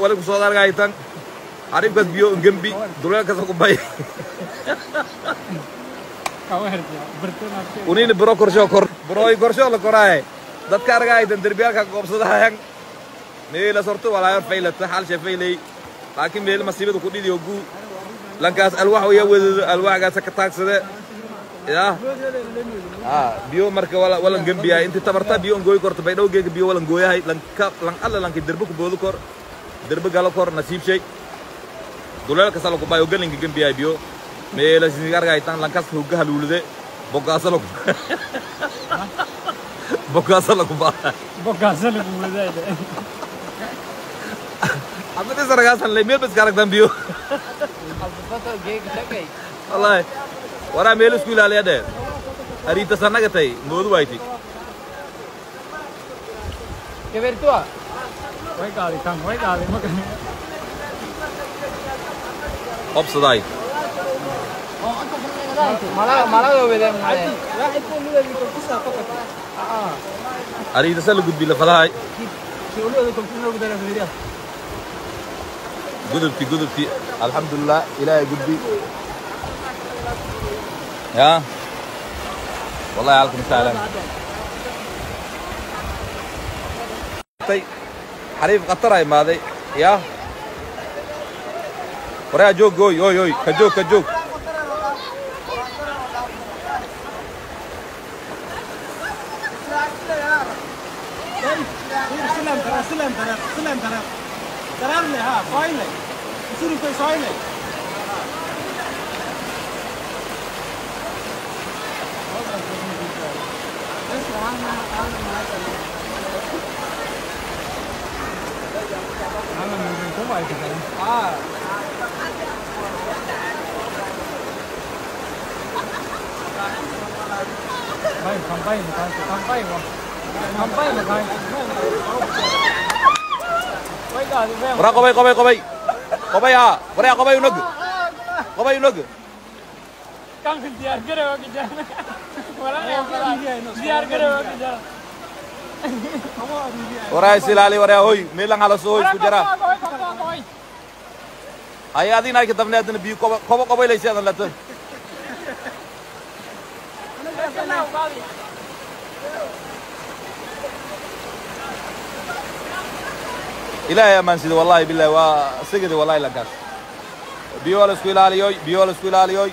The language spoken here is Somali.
Wala ku soo argaytan xariifkaas biyo ngembi duleelkaas ku bay unina bro korsho kor broy korsho la koraay dadka argaytan derbiyalka goobsadahayan meela sorto walaa faylata xal shay faylay laakiin meel masiibada ku dhidiyo guu lankaas alwaax way wadado alwaaxgaas ka taagsade ya biyo marka wala wala gambiya inta tabarta biyo gooy korto bay dhowgeega biyo wala gooyahay lanka lan alla lanka derbo ku boodo kor derbo galo kor nasiib shay duleelka sala ku bayo galinka gambiya biyo meela singargaytan lankaas hugaha luulude bogaasa lagu bogaasa lagu baa bogaasa lagu wadaay abada saragaasan lay meel bas karagtan biyo wallahi waraa meel isku ilaaliya dheer ariita sanagatay moodu wayti kebertua way qaadi tan way qaadi ma obsaday ariita sal gudbi la fadahay gudubti gudubti alxamdulillah ilaahay gudbi يا والله عليكم السلام طيب حريف قطر ماذي يا ورا جوج جوي اوي اوي كجوج كجوج سلام ترى سلام ترى سلام ترى ترى لي ها فايلي يصيروا في فايلي ورا قبي قبي قبي قبي ها ورا قبي ونق قبي ونق كم في الديار كره وكجا ولا ديار كره وكجا ورا سلالي ورا هوي ميلان على سوي كجرا هيا دي نايك دبني ادن بي قبا قبا ليس ادن لت إلهي أمان سيدي والله بالله وسجدي والله لقاس بيول اسكو إلاليوي بيول اسكو إلاليوي